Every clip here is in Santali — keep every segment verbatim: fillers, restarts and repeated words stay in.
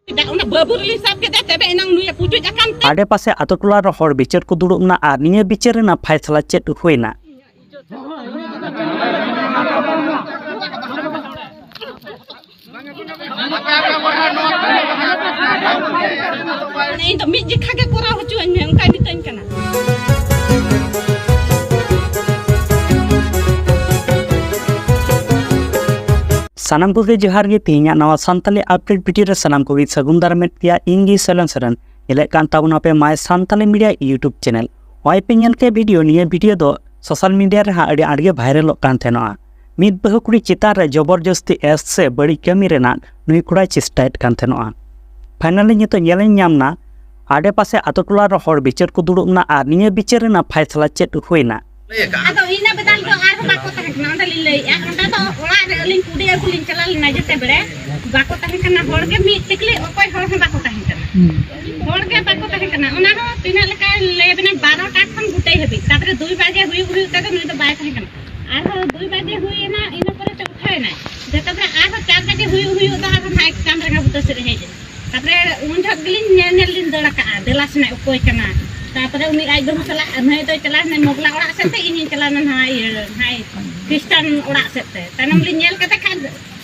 ᱚᱱᱟ ᱵᱟᱹᱵᱩ ᱨᱮᱞᱤᱧ ᱥᱟᱵ ᱠᱮᱫᱟ, ᱛᱚᱵᱮ ᱮᱱᱟᱝ ᱱᱩᱭᱮ ᱯᱩᱪᱩᱡ ᱟᱠᱟᱱ ᱛᱮ᱾ ᱟᱰᱮᱯᱟᱥᱮ ᱟᱛᱳ ᱴᱚᱞᱟ ᱨᱮ ᱦᱚᱲ ᱵᱤᱪᱟᱹᱨ ᱠᱚ ᱫᱩᱲᱩᱵ ᱮᱱᱟ ᱟᱨ ᱱᱤᱭᱟᱹ ᱵᱤᱪᱟᱹᱨ ᱨᱮᱱᱟᱜ ᱯᱷᱟᱭᱥᱟᱞᱟ ᱪᱮᱫ ᱦᱩᱭᱱᱟ? ᱤᱧ ᱫᱚ ᱢᱤᱫ ᱡᱮᱠᱷᱟ ᱜᱮ ᱠᱚᱨᱟᱣ ᱦᱚᱪᱚᱣᱟᱹᱧ ᱢᱮ, ᱚᱱᱠᱟᱭ ᱢᱤᱛᱟᱹᱧ ᱠᱟᱱᱟ᱾ ᱥᱟᱱᱟᱢ ᱠᱚᱜᱮ ᱡᱚᱦᱟᱨ ᱜᱮ᱾ ᱛᱮᱦᱮᱧᱟᱜ ᱱᱟᱣᱟ ᱥᱟᱱᱛᱟᱞᱤ ᱟᱯᱰᱮᱴ ᱵᱷᱤᱰᱤᱭᱳ ᱨᱮ ᱥᱟᱱᱟᱢ ᱠᱚᱜᱮ ᱥᱟᱹᱜᱩᱱ ᱫᱟᱨᱟᱢᱮᱫ ᱯᱮᱭᱟ᱾ ᱤᱧ ᱜᱮ ᱥᱚᱭᱞᱚᱱ ᱥᱚᱨᱮᱱ᱾ ᱧᱮᱞᱮᱫ ᱠᱟᱱ ᱛᱟᱵᱚᱱᱟ ᱯᱮ ᱢᱟᱭ ᱥᱟᱱᱛᱟᱞᱤ ᱢᱤᱰᱤᱭᱟ YouTube ᱪᱮᱱᱮᱞ᱾ ᱱᱚᱜᱼᱚᱭ ᱯᱮ ᱧᱮᱞ ᱠᱮᱫ ᱵᱷᱤᱰᱤᱭᱳ, ᱱᱤᱭᱟᱹ ᱵᱷᱤᱰᱤᱭᱳ ᱫᱚ ᱥᱳᱥᱟᱞ ᱢᱤᱰᱤᱭᱟ ᱨᱮᱦᱟᱸᱜ ᱟᱹᱰᱤ ᱟᱸᱴ ᱜᱮ ᱵᱷᱟᱭᱨᱟᱞᱚᱜ ᱠᱟᱱ ᱛᱟᱦᱮᱱᱚᱜᱼᱟ᱾ ᱢᱤᱫ ᱵᱟᱹᱦᱩ ᱠᱩᱲᱤ ᱪᱮᱛᱟᱱ ᱨᱮ ᱡᱚᱵᱚᱨᱡᱚᱥᱛᱤ ᱮᱥ ᱥᱮ ᱵᱟᱹᱲᱤᱡ ᱠᱟᱹᱢᱤ ᱨᱮᱱᱟᱜ ᱱᱩᱭ ᱠᱚᱲᱟᱭ ᱪᱮᱥᱴᱟᱭᱮᱫ ᱠᱟᱱ ᱛᱟᱦᱮᱱᱚᱜᱼᱟ᱾ ᱯᱷᱟᱭᱱᱟᱞᱤ ᱱᱤᱛᱚᱜ ᱧᱮᱞ ᱧᱟᱢ ᱮᱱᱟ, ᱟᱰᱮᱯᱟᱥᱮ ᱟᱛᱳ ᱴᱚᱞᱟ ᱨᱮ ᱦᱚᱲ ᱵᱤᱪᱟᱹᱨ ᱠᱚ ᱫᱩᱲᱩᱵ ᱮᱱᱟ ᱟᱨ ᱱᱤᱭᱟᱹ ᱵᱤᱪᱟᱹᱨ ᱨᱮᱱᱟᱜ ᱯᱷᱟᱭᱥᱟᱞᱟ ᱪᱮᱫ ᱦᱩᱭᱱᱟ? ᱟᱫᱚ ᱤᱱᱟᱹ ᱵᱮᱫᱟᱞ ᱫᱚ ᱟᱨᱦᱚᱸ ᱵᱟᱠᱚ ᱛᱟᱦᱮᱸ ᱠᱟᱱᱟ᱾ ᱚᱸᱰᱮ ᱞᱤᱧ ᱞᱟᱹᱭᱮᱫᱼᱟ, ᱚᱸᱰᱮ ᱫᱚ ᱚᱲᱟᱜ ᱨᱮ ᱟᱹᱞᱤᱧ ᱠᱩᱰᱤ ᱟᱹᱜᱩ ᱞᱤᱧ ᱪᱟᱞᱟᱣ ᱞᱮᱱᱟ ᱡᱮᱛᱮ ᱵᱮᱲᱮ, ᱵᱟᱠᱚ ᱛᱟᱦᱮᱸ ᱠᱟᱱᱟ᱾ ᱦᱚᱲ ᱜᱮ ᱢᱤᱫ ᱴᱤᱠᱞᱤ, ᱚᱠᱚᱭ ᱦᱚᱲ ᱦᱚᱸ ᱵᱟᱠᱚ ᱛᱟᱦᱮᱸ ᱠᱟᱱᱟ᱾ ᱦᱚᱲ ᱜᱮ ᱵᱟᱠᱚ ᱛᱟᱦᱮᱸ ᱠᱟᱱᱟ᱾ ᱚᱱᱟ ᱦᱚᱸ ᱛᱤᱱᱟᱹᱜ ᱞᱮᱠᱟ ᱞᱟᱹᱭ ᱟᱵᱤᱱᱟ, ᱵᱟᱨᱚᱴᱟ ᱠᱷᱚᱱ ᱜᱩᱴᱟᱹᱭ ᱦᱟᱹᱵᱤᱡ, ᱛᱟᱨᱯᱚᱨᱮ ᱫᱩᱭ ᱵᱟᱡᱮ ᱦᱩᱭᱩᱜ ᱦᱩᱭᱩᱜ ᱛᱮᱫᱚ ᱱᱩᱭ ᱫᱚ ᱵᱟᱭ ᱛᱟᱦᱮᱸ ᱠᱟᱱᱟ᱾ ᱟᱨᱦᱚᱸ ᱫᱩᱭ ᱵᱟᱡᱮ ᱦᱩᱭᱮᱱᱟ, ᱤᱱᱟᱹ ᱯᱚᱨᱮ ᱛᱮ ᱩᱴᱷᱟᱹᱣ ᱮᱱᱟᱭ᱾ ᱡᱚᱛᱚ ᱯᱚᱨᱮ ᱟᱨᱦᱚᱸ ᱪᱟᱨ ᱵᱟᱡᱮ ᱦᱩᱭᱩᱜ ᱦᱩᱭᱩᱜ ᱫᱚ ᱟᱨᱦᱚᱸ ᱱᱟᱭ ᱠᱟᱢ ᱨᱮᱸᱜᱟ ᱵᱩᱴᱟᱹ ᱥᱮᱫ ᱮ ᱦᱮᱡ ᱮᱱᱟ᱾ ᱛᱟᱨᱯᱚᱨᱮ ᱩᱱ ᱡᱚᱦᱚᱜ ᱜᱮᱞᱤᱧ ᱧᱮᱞ ᱧᱮᱞ ᱞᱤᱧ ᱫᱟᱹᱲ ᱟᱠᱟᱜᱼᱟ, ᱫᱮᱞᱟ ᱥᱮᱱᱟᱭ ᱚᱠᱚᱭ ᱠᱟᱱᱟ᱾ ᱛᱟᱨᱯᱚᱨᱮ ᱩᱱᱤ ᱟᱡ ᱵᱟᱹᱦᱩ ᱥᱟᱞᱟᱜ ᱱᱩᱭ ᱫᱚᱭ ᱪᱟᱞᱟᱣ ᱮᱱᱟ ᱢᱚᱜᱽᱞᱟ ᱚᱲᱟᱜ ᱥᱮᱫ ᱛᱮ, ᱤᱧᱤᱧ ᱪᱟᱞᱟᱣ ᱮᱱᱟ ᱱᱚᱣᱟ ᱤᱭᱟᱹ, ᱱᱟᱭ ᱠᱷᱨᱤᱥᱴᱟᱱ ᱚᱲᱟᱜ ᱥᱮᱫ ᱛᱮ᱾ ᱛᱟᱭᱱᱚᱢ ᱞᱤᱧ ᱧᱮᱞ ᱠᱟᱛᱮ ᱠᱷᱟᱱ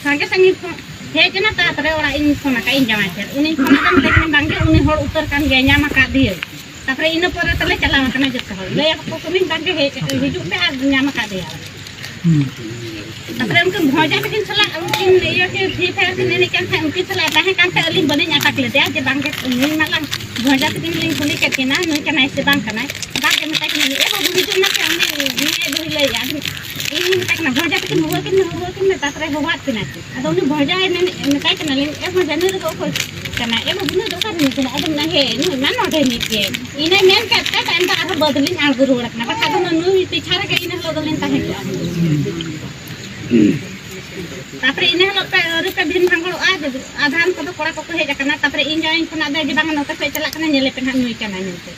ᱥᱟᱸᱜᱮ ᱥᱟᱸᱜᱮ ᱠᱷᱚᱱ ᱦᱮᱡ ᱮᱱᱟ᱾ ᱛᱟᱨᱯᱚᱨᱮ ᱚᱲᱟᱜ ᱤᱧ ᱯᱷᱳᱱ ᱟᱠᱟᱫ ᱤᱧ ᱡᱟᱶᱟᱭ ᱴᱷᱮᱱ, ᱩᱱᱤᱧ ᱯᱷᱳᱱ ᱟᱠᱟᱫ ᱞᱟᱹᱭ ᱠᱟᱹᱱᱟᱹᱧ ᱵᱟᱝᱜᱮ ᱩᱱᱤ ᱦᱚᱲ ᱩᱛᱟᱹᱨ ᱠᱟᱱ ᱜᱮᱭᱟᱭ, ᱧᱟᱢ ᱟᱠᱟᱫᱮᱭᱟᱹᱧ᱾ ᱛᱟᱨᱯᱚᱨᱮ ᱤᱱᱟᱹ ᱯᱚᱨᱮ ᱛᱮᱞᱮ ᱪᱟᱞᱟᱣ ᱟᱠᱟᱱᱟ ᱡᱚᱛᱚ ᱦᱚᱲ, ᱞᱟᱹᱭ ᱟᱠᱚ ᱠᱟᱹᱱᱟᱹᱧ ᱵᱟᱝᱜᱮ ᱦᱮᱡ ᱦᱤᱡᱩᱜ ᱯᱮ ᱟᱨ ᱧᱟᱢ ᱟᱠᱟᱫᱮᱭᱟ᱾ ᱛᱟᱨᱯᱚᱨᱮ ᱩᱱᱠᱤᱱ ᱵᱷᱚᱸᱡᱟ ᱛᱟᱹᱠᱤᱱ ᱥᱟᱞᱟᱜ ᱩᱱᱠᱤᱱ ᱤᱭᱟᱹ ᱠᱤᱱ ᱯᱷᱨᱤ ᱯᱷᱟᱭᱟᱨ ᱠᱤᱱ ᱮᱱᱮᱡ ᱠᱟᱱ ᱛᱟᱦᱮᱸᱫ, ᱩᱱᱠᱤᱱ ᱥᱟᱞᱟᱜ ᱛᱟᱦᱮᱸ ᱠᱟᱱ ᱛᱟᱦᱮᱸᱫ, ᱟᱹᱞᱤᱧ ᱵᱟᱹᱞᱤᱧ ᱟᱴᱟᱠ ᱞᱮᱫᱮᱭᱟ ᱡᱮ ᱵᱟᱝᱜᱮ ᱱᱩᱭ ᱢᱟᱞᱟᱝ ᱵᱷᱚᱸᱡᱟ ᱛᱟᱹᱠᱤᱱ ᱞᱤᱧ ᱠᱩᱞᱤ ᱠᱮᱫ ᱠᱤᱱᱟ ᱱᱩᱭ ᱠᱟᱱᱟᱭ ᱥᱮ ᱵᱟᱝ ᱠᱟᱱᱟᱭ, ᱵᱟᱝᱜᱮ ᱢᱮᱛᱟᱭ ᱠᱟᱱᱟ, ᱮ ᱵᱟᱹᱵᱩ ᱦᱤᱡᱩᱜ ᱢᱮᱥᱮ, ᱩᱱᱤ ᱱᱩᱭ ᱮ ᱵᱟᱹᱦᱩ ᱞᱟᱹᱭᱮᱫᱼᱟ᱾ ᱟᱫᱚ ᱤᱧ ᱢᱮᱛᱟᱭ ᱠᱟᱱᱟ ᱵᱷᱚᱸᱡᱟ ᱛᱟᱹᱠᱤᱱ ᱦᱚᱦᱚ ᱠᱤᱱ ᱢᱮ, ᱦᱚᱦᱚ ᱠᱤᱱ ᱢᱮ᱾ ᱛᱟᱨᱯᱚᱨᱮ ᱦᱚᱦᱚᱣᱟᱫ ᱠᱤᱱᱟ ᱠᱤᱱ᱾ ᱟᱫᱚ ᱩᱱᱤ ᱵᱷᱚᱸᱡᱟᱭ ᱢᱮᱱ ᱢᱮᱛᱟᱭ ᱠᱟᱱᱟᱞᱤᱧ, ᱮ ᱵᱷᱚᱸᱡᱟ ᱱᱩᱭ ᱫᱚ ᱚᱠᱚᱭ ᱠᱟᱱᱟᱭ? ᱮ ᱵᱟᱹᱵᱩ ᱱᱩᱭ ᱫᱚ ᱚᱠᱟ ᱨᱤᱱᱤᱡ ᱠᱟᱱᱟᱭ? ᱟᱫᱚ ᱢᱮᱱᱟ ᱦᱮᱸ ᱱᱩᱭ ᱢᱟ ᱱᱚᱰᱮ ᱨᱤᱱᱤᱡ ᱜᱮ᱾ ᱤᱱᱟᱹ ᱢᱮᱱ ᱠᱮᱫ ᱛᱮ ᱛᱟᱭᱚᱢ ᱫᱚ ᱟᱨᱦᱚᱸ ᱵᱟᱹᱫᱽ ᱞᱤᱧ ᱟᱬᱜᱚ ᱨᱩᱣᱟᱹᱲ ᱠᱟᱱᱟ, ᱵᱟᱠᱷᱟᱡ ᱫᱚ ᱱᱩᱭ ᱯᱤᱪᱷᱟ ᱨᱮᱜᱮ ᱤᱱᱟᱹ ᱦᱤᱞᱳᱜ ᱫᱚᱞᱤᱧ ᱛᱟᱦᱮᱸ ᱠᱚᱜᱼᱟ᱾ ᱛᱟᱨᱯᱚᱨᱮ ᱤᱱᱟᱹ ᱦᱤᱞᱳᱜ ᱯᱮ ᱟᱹᱣᱨᱤ ᱯᱮ ᱵᱷᱤᱱ ᱵᱷᱟᱸᱜᱚᱲᱚᱜᱼᱟ, ᱟᱫᱷᱟᱱ ᱠᱚᱫᱚ ᱠᱚᱲᱟ ᱠᱚᱠᱚ ᱦᱮᱡ ᱟᱠᱟᱱᱟ᱾ ᱛᱟᱨᱯᱚᱨᱮ ᱤᱧ ᱡᱟᱶᱟᱭ ᱠᱷᱚᱱᱟᱜ ᱫᱚ ᱡᱮ ᱵᱟᱝ ᱱᱚᱛᱮ ᱠᱷᱚᱡ ᱪᱟᱞᱟᱜ ᱠᱟᱱᱟ, ᱧᱮᱞᱮ ᱯᱮ ᱱᱟᱦᱟᱜ ᱱᱩᱭ ᱠᱟᱱᱟᱭ ᱢᱮᱱᱛᱮ᱾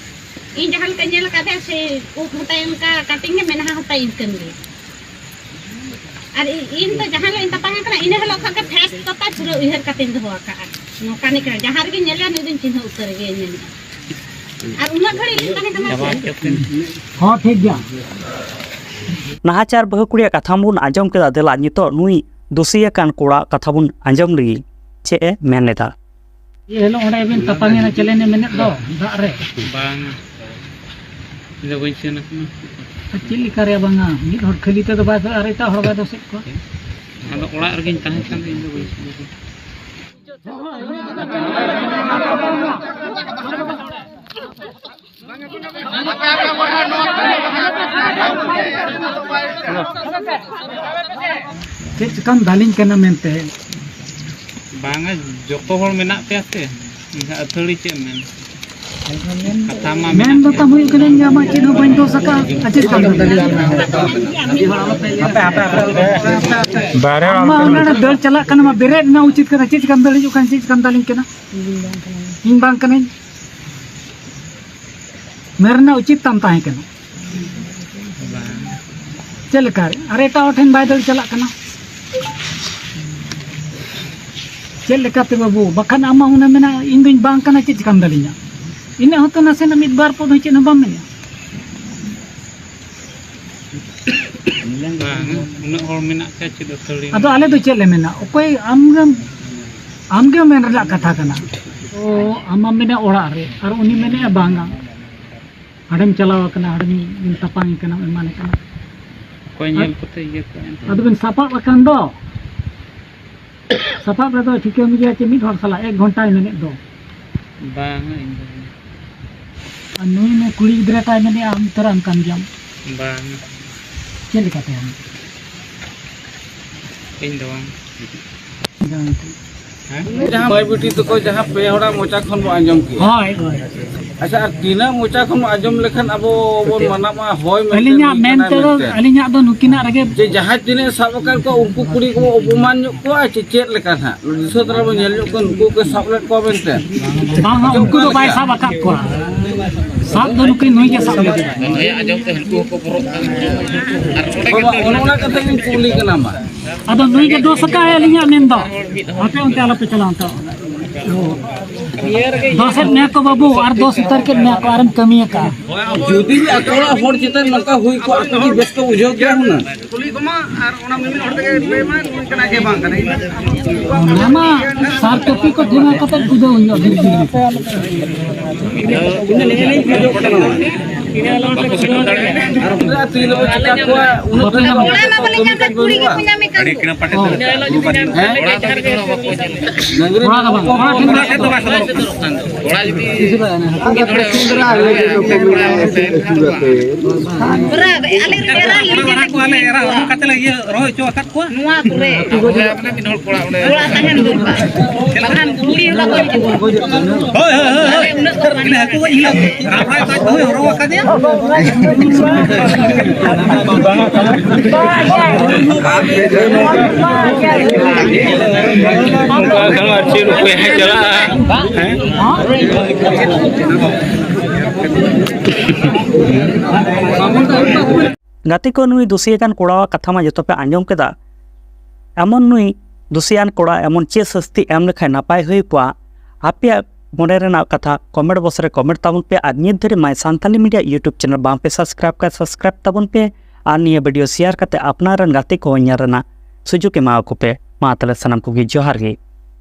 ᱤᱧ ᱡᱟᱦᱟᱸ ᱞᱮᱠᱟᱧ ᱧᱮᱞ ᱟᱠᱟᱫᱮᱭᱟ ᱥᱮ ᱩᱵ ᱦᱚᱸᱛᱟᱭ ᱚᱱᱠᱟ ᱠᱟᱴᱤᱝ ᱜᱮ, ᱢᱮᱫᱦᱟ ᱦᱚᱸᱛᱟᱭ ᱤᱱᱠᱟᱹᱱ ᱜᱮ᱾ ᱟᱨ ᱤ-, ᱤᱧ ᱫᱚ ᱡᱟᱦᱟᱸ ᱦᱤᱞᱳᱜ ᱤᱧ ᱛᱟᱯᱟᱢ ᱟᱠᱟᱱᱟ, ᱤᱱᱟᱹ ᱦᱤᱞᱳᱜ ᱠᱷᱚᱱ ᱜᱮ ᱯᱷᱮᱥ ᱠᱚᱛᱟ ᱯᱩᱨᱟᱹ ᱩᱭᱦᱟᱹᱨ ᱠᱟᱛᱮᱧ ᱫᱚᱦᱚ ᱟᱠᱟᱫᱼᱟ᱾ ᱱᱚᱝᱠᱟᱱᱤᱡ ᱠᱟᱱᱟ, ᱡᱟᱦᱟᱸ ᱨᱮᱜᱮᱧ ᱧᱮᱞᱮᱭᱟ ᱱᱩᱭ ᱫᱚᱧ ᱪᱤᱱᱦᱟᱹᱣ ᱩᱛᱟᱹᱨ ᱜᱮᱭᱟ, ᱧᱮᱞᱮᱭᱟ᱾ ᱟᱨ ᱩᱱᱟᱹᱜ ᱜᱷᱟᱹᱲᱤᱡ ᱞᱤᱧ ᱛᱟᱦᱮᱸ ᱠᱟᱱᱟ ᱥᱮ᱾ ᱦᱚᱸ, ᱴᱷᱤᱠ ᱜᱮᱭᱟ᱾ ᱱᱟᱦᱟᱪᱟᱨ ᱵᱟᱹᱦᱩ ᱠᱩᱲᱤᱭᱟᱜ ᱠᱟᱛᱷᱟ ᱵᱚᱱ ᱟᱸᱡᱚᱢ ᱠᱮᱫᱟ᱾ ᱫᱮᱞᱟ ᱱᱤᱛᱚᱜ ᱱᱩᱭ ᱫᱩᱥᱤ ᱟᱠᱟᱱ ᱠᱚᱲᱟ ᱠᱟᱛᱷᱟ ᱵᱚᱱ ᱟᱸᱡᱚᱢ ᱞᱮᱜᱮ, ᱪᱮᱫ ᱮ ᱢᱮᱱ ᱞᱮᱫᱟ᱾ ᱡᱮ ᱦᱤᱞᱳᱜ ᱚᱸᱰᱮ ᱵᱤᱱ ᱛᱟᱯᱟᱢ ᱮᱱᱟ, ᱪᱮᱞᱮᱱ ᱮ ᱢᱮᱱᱮᱫ ᱫᱚ ᱫᱟᱜ ᱨᱮ᱾ ᱵᱟᱝ, ᱤᱧ ᱫᱚ ᱵᱟᱹᱧ ᱥᱮᱱ ᱟᱠᱟᱱᱟ᱾ ᱟᱨ ᱪᱮᱫ ᱞᱮᱠᱟ ᱨᱮ ᱵᱟᱝᱟ, ᱢᱤᱫ ᱦᱚᱲ ᱠᱷᱟᱹᱞᱤ ᱛᱮᱫᱚ ᱵᱟᱭ ᱫᱟᱹᱲ, ᱟᱨ ᱮᱴᱟᱜ ᱦᱚᱲ ᱵᱟᱭ ᱫᱚᱥᱮᱫ ᱠᱚᱣᱟ᱾ ᱟᱫᱚ ᱚᱲᱟᱜ ᱨᱮᱜᱮᱧ ᱛᱟᱦᱮᱸ ᱠᱟᱱ ᱫᱚ, ᱤᱧ ᱫᱚ ᱵᱟᱹᱧ ᱥᱮᱱ ᱟᱠᱟᱱᱟ᱾ ᱪᱮᱫ ᱪᱤᱠᱟᱢ ᱫᱟᱞᱤᱧ ᱠᱟᱱᱟ ᱢᱮᱱᱛᱮ? ᱵᱟᱝᱟ, ᱡᱚᱛᱚ ᱦᱚᱲ ᱢᱮᱱᱟᱜ ᱯᱮᱭᱟ ᱥᱮ, ᱮᱱᱠᱷᱟᱱ ᱟᱹᱛᱷᱟᱹᱲᱤ ᱪᱮᱫ ᱮᱢ ᱢᱮᱱ? ᱠᱟᱛᱷᱟ ᱢᱟ ᱢᱮᱱ ᱢᱮᱱᱟᱜ ᱫᱚ ᱜᱮᱭᱟ᱾ ᱛᱟᱢ ᱦᱩᱭᱩᱜ ᱠᱟᱱᱟ, ᱤᱧ ᱟᱢᱟᱜ ᱪᱮᱫ ᱦᱚᱸ ᱵᱟᱹᱧ ᱫᱳᱥ ᱟᱠᱟᱫᱼᱟ᱾ ᱟᱨ ᱪᱮᱫ ᱪᱤᱠᱟᱢ ᱫᱟᱞᱤᱧ? ᱵᱟᱨᱭᱟ ᱟᱢ ᱢᱟ ᱚᱱᱟ ᱫᱟᱹᱲ ᱪᱟᱞᱟᱜ ᱠᱟᱱᱟ, ᱢᱟ ᱵᱮᱨᱮᱫ ᱨᱮᱱᱟᱜ ᱩᱪᱤᱛ ᱠᱟᱱᱟ, ᱪᱮᱫ ᱪᱤᱠᱟᱢ ᱫᱟᱹᱲ ᱦᱤᱡᱩᱜ ᱠᱟᱱᱟ, ᱪᱮᱫ ᱪᱤᱠᱟᱢ ᱫᱟᱞᱤᱧ ᱠᱟᱱᱟ? ᱤᱧ ᱵᱟᱝ ᱠᱟᱹᱱᱟᱹᱧ᱾ ᱢᱮᱱ ᱨᱮᱱᱟᱜ ᱩᱪᱤᱛ ᱛᱟᱢ ᱛᱟᱦᱮᱸ ᱠᱟᱱᱟ᱾ ᱪᱮᱫ ᱞᱮᱠᱟ? ᱟᱨ ᱮᱴᱟᱜ ᱦᱚᱲ ᱴᱷᱮᱱ ᱵᱟᱭ ᱫᱟᱹᱲ ᱪᱟᱞᱟᱜ ᱠᱟᱱᱟ᱾ ᱪᱮᱫ ᱞᱮᱠᱟᱛᱮ ᱵᱟᱹᱵᱩ? ᱵᱟᱠᱷᱟᱱ ᱟᱢ ᱢᱟ ᱦᱩᱱᱟᱹᱝ ᱢᱮᱱᱟ, "ᱤᱧ ᱫᱩᱧ ᱵᱟᱝ ᱠᱟᱱᱟ, ᱪᱮᱫ ᱪᱤᱠᱟᱢ ᱫᱟᱞᱤᱧᱟ?" ᱤᱱᱟᱹᱜ ᱦᱚᱸᱛᱚ ᱱᱟᱥᱮᱱᱟᱜ ᱢᱤᱫ ᱵᱟᱨ ᱯᱚᱫ ᱦᱚᱸ ᱪᱮᱫ ᱦᱚᱸ ᱵᱟᱢ ᱢᱮᱱᱮᱜᱼᱟ᱾ ᱵᱟᱝ, ᱩᱱᱟᱹᱜ ᱦᱚᱲ ᱢᱮᱱᱟᱜ ᱯᱮᱭᱟ, ᱪᱮᱫ ᱟᱹᱛᱷᱟᱹᱲᱤ ᱟᱫᱚ ᱟᱞᱮ ᱫᱚ ᱪᱮᱫ ᱞᱮ ᱢᱮᱱᱟ? ᱚᱠᱚᱭ ᱟᱢᱜᱮᱢ, ᱟᱢᱜᱮᱢ ᱢᱮᱱ ᱨᱮᱱᱟᱜ ᱠᱟᱛᱷᱟ ᱠᱟᱱᱟ᱾ ᱚ, ᱟᱢ ᱢᱟᱢ ᱢᱮᱱᱟ ᱚᱲᱟᱜ ᱨᱮ, ᱟᱨ ᱩᱱᱤ ᱢᱮᱱᱮᱜᱼᱟ ᱵᱟᱝᱟ, ᱦᱟᱸᱰᱮᱢ ᱪᱟᱞᱟᱣ ᱟᱠᱟᱱᱟ, ᱦᱟᱸᱰᱮᱢ ᱛᱟᱯᱟᱢ ᱠᱟᱱᱟ, ᱮᱢᱟᱱ ᱠᱟᱱᱟ᱾ ᱚᱠᱚᱭ ᱧᱮᱞ ᱠᱚᱛᱮ ᱤᱭᱟᱹ ᱠᱚ ᱮᱱᱛᱮ? ᱟᱫᱚ ᱵᱤᱱ ᱥᱟᱯᱟᱵ ᱟᱠᱟᱱ ᱫᱚ᱾ ᱥᱟᱯᱟᱵ ᱨᱮᱫᱚ ᱴᱷᱤᱠᱟᱹ ᱢᱮᱭᱟ ᱪᱮ ᱢᱤᱫ ᱦᱚᱲ ᱥᱟᱞᱟᱜ ᱮᱠ ᱜᱷᱚᱱᱴᱟᱭ ᱢᱮᱱᱮᱫ ᱫᱚ? ᱵᱟᱝᱟ, ᱤᱧ ᱫᱚ ᱵᱟᱝ᱾ ᱟᱨ ᱱᱩᱭ ᱢᱟ ᱠᱩᱲᱤ ᱜᱤᱫᱽᱨᱟᱹ ᱛᱟᱭ ᱢᱮᱱᱮᱫᱼᱟ, ᱟᱢ ᱩᱛᱟᱹᱨᱟᱢ ᱠᱟᱱ ᱜᱮᱭᱟᱢ᱾ ᱵᱟᱝᱟ᱾ ᱪᱮᱫ ᱞᱮᱠᱟᱛᱮ ᱟᱢ? ᱤᱧ ᱫᱚ ᱵᱟᱝ᱾ ᱡᱟᱦᱟᱸᱭ ᱠᱚ᱾ ᱦᱮᱸ? ᱡᱟᱦᱟᱸ ᱢᱟᱹᱭ ᱵᱤᱴᱤ ᱛᱟᱠᱚ ᱡᱟᱦᱟᱸ ᱯᱮ ᱦᱚᱲᱟᱜ ᱢᱚᱪᱟ ᱠᱷᱚᱱ ᱵᱚ ᱟᱸᱡᱚᱢ ᱠᱮᱜᱼᱟ᱾ ᱦᱳᱭ, ᱦᱳᱭ᱾ ᱟᱪᱪᱷᱟ, ᱟᱨ ᱛᱤᱱᱟᱹᱜ ᱢᱚᱪᱟ ᱠᱷᱚᱱ ᱵᱚ ᱟᱸᱡᱚᱢ ᱞᱮᱠᱷᱟᱱ ᱟᱵᱚ ᱵᱚᱱ ᱢᱟᱱᱟᱣᱟ ᱦᱳᱭ ᱢᱮᱱᱛᱮ ᱟᱹᱞᱤᱧᱟᱜ ᱱᱩᱭ ᱢᱮᱱ ᱠᱟᱱᱟᱭ ᱛᱮᱫᱚ, ᱢᱮᱱᱛᱮ? ᱟᱹᱞᱤᱧᱟᱜ ᱫᱚ ᱱᱩᱠᱤᱱᱟᱜ ᱨᱮᱜᱮ ᱡᱮ ᱡᱟᱦᱟᱸ ᱛᱤᱱᱟᱹᱜ ᱥᱟᱵ ᱟᱠᱟᱫ ᱠᱚᱣᱟ, ᱩᱱᱠᱩ ᱠᱩᱲᱤ ᱠᱚᱵᱚ ᱚᱯᱚᱢᱟᱱ ᱧᱚᱜ ᱠᱚᱣᱟ ᱪᱮ ᱪᱮᱫ ᱞᱮᱠᱟ ᱱᱟᱦᱟᱜ? ᱫᱤᱥᱟᱹ ᱫᱷᱟᱨᱟ ᱵᱚᱱ ᱧᱮᱞ ᱧᱚᱜ ᱠᱚᱣᱟ, ᱱᱩᱠᱩ ᱠᱚ ᱥᱟᱵ ᱞᱮᱫ ᱠᱚᱣᱟ ᱢᱮᱱᱛᱮ᱾ ᱵᱟᱝᱟ, ᱩᱱᱠᱩ ᱫᱚ ᱵᱟᱭ ᱥᱟᱵ ᱟᱠᱟᱫ ᱠᱚᱣᱟ᱾ ᱥᱟᱵ ᱫᱚ ᱱᱩᱠᱤᱱ ᱱᱩᱭ ᱜᱮ ᱥᱟᱵ ᱞᱮᱫᱮᱭᱟ᱾ ᱱᱩᱭᱟᱜ ᱟᱸᱡᱚᱢ ᱛᱮ ᱦᱟᱹᱱᱠᱩ ᱦᱚᱸᱠᱚ ᱵᱚᱨᱚᱜ ᱠᱟᱱᱟ᱾ ᱟᱨ ᱚᱸᱰᱮ ᱜᱮ ᱵᱟᱵᱟ, ᱫᱟᱹᱲ ᱚᱱᱮ ᱚᱱᱟ ᱠᱟᱛᱷᱟ ᱜᱤᱧ ᱠᱩᱞᱤ ᱠᱟᱱᱟ ᱢᱟ᱾ ᱟᱫᱚ ᱱᱩᱭ ᱜᱮ ᱫᱳᱥ ᱟᱠᱟᱫ ᱟᱹᱞᱤᱧᱟᱜ ᱢᱮᱱ ᱫᱚ᱾ ᱟᱯᱮ ᱚᱱᱛᱮ ᱟᱞᱚᱯᱮ ᱪᱟᱞᱟᱣ ᱦᱟᱛᱟᱲᱚᱜᱼᱟ᱾ ᱫᱚᱥᱮᱫ ᱢᱮᱭᱟ ᱠᱚ ᱵᱟᱹᱵᱩ, ᱟᱨ ᱫᱚᱥ ᱩᱛᱟᱹᱨ ᱠᱮᱫ ᱢᱮᱭᱟ ᱠᱚ, ᱟᱨᱮᱢ ᱠᱟᱹᱢᱤ ᱟᱠᱟᱫᱼᱟ᱾ ᱡᱩᱫᱤ ᱟᱠᱚ ᱚᱲᱟᱜ ᱦᱚᱲ ᱪᱮᱛᱟᱱ ᱱᱚᱝᱠᱟ ᱦᱩᱭ ᱠᱚᱜᱼᱟ, ᱟᱠᱚ ᱜᱮ ᱵᱮᱥ ᱠᱚ ᱵᱩᱡᱷᱟᱹᱣ ᱠᱮᱭᱟ ᱦᱩᱱᱟᱹᱝ᱾ ᱠᱩᱞᱤ ᱠᱚᱢᱟ, ᱟᱨ ᱚᱱᱟ ᱢᱤᱢᱤᱫ ᱦᱚᱲ ᱛᱮᱜᱮ ᱞᱟᱹᱭ ᱢᱟ, ᱱᱩᱭ ᱠᱟᱱᱟᱭ ᱥᱮ ᱵᱟᱝ ᱠᱟᱱᱟᱭ᱾ ᱚᱱᱟ ᱢᱟ ᱥᱟᱨ ᱠᱟᱹᱯᱤ ᱠᱚ ᱴᱷᱮᱱ ᱠᱟᱛᱮ ᱠᱩᱫᱟᱹᱣ ᱦᱩᱭᱩᱜᱼᱟ, ᱵᱤᱨ ᱵᱤᱨ᱾ ᱤᱧ ᱫᱚ ᱱᱮᱜᱼᱮ ᱱᱮᱜᱼᱮᱧ ᱠᱷᱚᱡᱚᱜ ᱠᱟᱱᱟ᱾ ᱟᱨ ᱩᱱᱠᱩ ᱟᱹᱛᱩ ᱫᱚ ᱪᱮᱠᱟ ᱠᱚᱣᱟ, ᱩᱱᱟᱹᱜ ᱫᱤᱱ ᱫᱚ ᱠᱚᱲᱟ ᱢᱟ ᱵᱟᱞᱮ ᱧᱟᱢ ᱠᱟᱫ, ᱠᱩᱲᱤ ᱜᱮᱠᱚ ᱧᱟᱢᱮ ᱠᱟᱱ᱾ ᱦᱮᱸ? ᱰᱟᱹᱝᱨᱤ ᱠᱚᱲᱟ ᱫᱚ ᱵᱟᱝ, ᱠᱚᱲᱟ ᱴᱷᱮᱱ ᱫᱚ ᱵᱟᱝ᱾ ᱯᱩᱨᱟᱹ ᱟᱞᱮ ᱨᱮᱱ ᱮᱨᱟ, ᱟᱞᱮ ᱨᱮᱱ ᱮᱨᱟ, ᱠᱚᱲᱟ ᱠᱚ ᱟᱞᱮ ᱮᱨᱟ ᱦᱚᱲᱢᱚ ᱠᱟᱛᱮ ᱞᱮ ᱤᱭᱟᱹ ᱨᱚᱦᱚᱭ ᱦᱚᱪᱚ ᱟᱠᱟᱫ ᱠᱚᱣᱟ᱾ ᱱᱚᱣᱟ ᱠᱚᱨᱮ᱾ ᱟᱵᱚ ᱢᱟᱱᱮ ᱢᱤᱫ ᱦᱚᱲ ᱠᱚᱲᱟ ᱚᱸᱰᱮ᱾ ᱠᱚᱲᱟ ᱛᱟᱦᱮᱱ ᱫᱚᱨᱠᱟᱨ᱾ ᱵᱟᱠᱷᱟᱱ ᱠᱩᱲᱤ ᱦᱚᱲ ᱠᱚ ᱦᱤᱡᱩᱜᱼᱟ᱾ ᱦᱳᱭ, ᱦᱳᱭ, ᱦᱳᱭ, ᱦᱳᱭ᱾ ᱟᱞᱮ ᱩᱱᱟᱹᱜ ᱫᱚ ᱵᱟᱝ᱾ ᱤᱱᱟᱹ ᱦᱟᱹᱠᱩ ᱜᱚᱡ ᱦᱤᱞᱳᱜ ᱨᱟᱢ ᱨᱟᱭ ᱛᱟᱡᱽ ᱫᱚ ᱦᱚᱨᱚᱜ ᱟᱠᱟᱫᱮᱭᱟ᱾ ᱚᱱᱠᱟ ᱠᱷᱟᱱ ᱟᱨ ᱪᱮᱫ ᱩᱯᱟᱹᱭ ᱦᱮᱸ ᱪᱟᱞᱟᱜᱼᱟ? ᱦᱮᱸ? ᱜᱟᱛᱮ ᱠᱚ, ᱱᱩᱭ ᱫᱩᱥᱤᱭᱟᱠᱟᱱ ᱠᱚᱲᱟᱣᱟᱜ ᱠᱟᱛᱷᱟ ᱢᱟ ᱡᱚᱛᱚ ᱯᱮ ᱟᱸᱡᱚᱢ ᱠᱮᱫᱟ᱾ ᱮᱢᱚᱱ ᱱᱩᱭ ᱫᱩᱥᱤᱭᱟᱱ ᱠᱚᱲᱟ ᱮᱢᱚᱱ ᱪᱮᱫ ᱥᱟᱹᱥᱛᱤ ᱮᱢ ᱞᱮᱠᱷᱟᱱ ᱱᱟᱯᱟᱭ ᱦᱩᱭ ᱠᱚᱜᱼᱟ? ᱟᱯᱮᱭᱟᱜ ᱢᱚᱱᱮ ᱨᱮᱱᱟᱜ ᱠᱟᱛᱷᱟ comment box ᱨᱮ comment ᱛᱟᱵᱚᱱ ᱯᱮ᱾ ᱟᱨ ᱱᱤᱛ ᱫᱷᱟᱹᱨᱤᱡ My Santali Media YouTube channel ᱵᱟᱝ ᱯᱮ subscribe ᱠᱟᱜ, subscribe ᱛᱟᱵᱚᱱ ᱯᱮ᱾ ᱟᱨ ᱱᱤᱭᱟᱹ video share ᱠᱟᱛᱮ ᱟᱯᱱᱟᱨ ᱨᱮᱱ ᱜᱟᱛᱮ ᱠᱚ ᱧᱮᱞ ᱨᱮᱱᱟᱜ ᱥᱩᱡᱳᱜᱽ ᱮᱢᱟ ᱠᱚ ᱯᱮ᱾ ᱢᱟ ᱛᱟᱦᱞᱮ ᱥᱟᱱᱟᱢ ᱠᱚᱜᱮ ᱡᱚᱦᱟᱨ ᱜᱮ᱾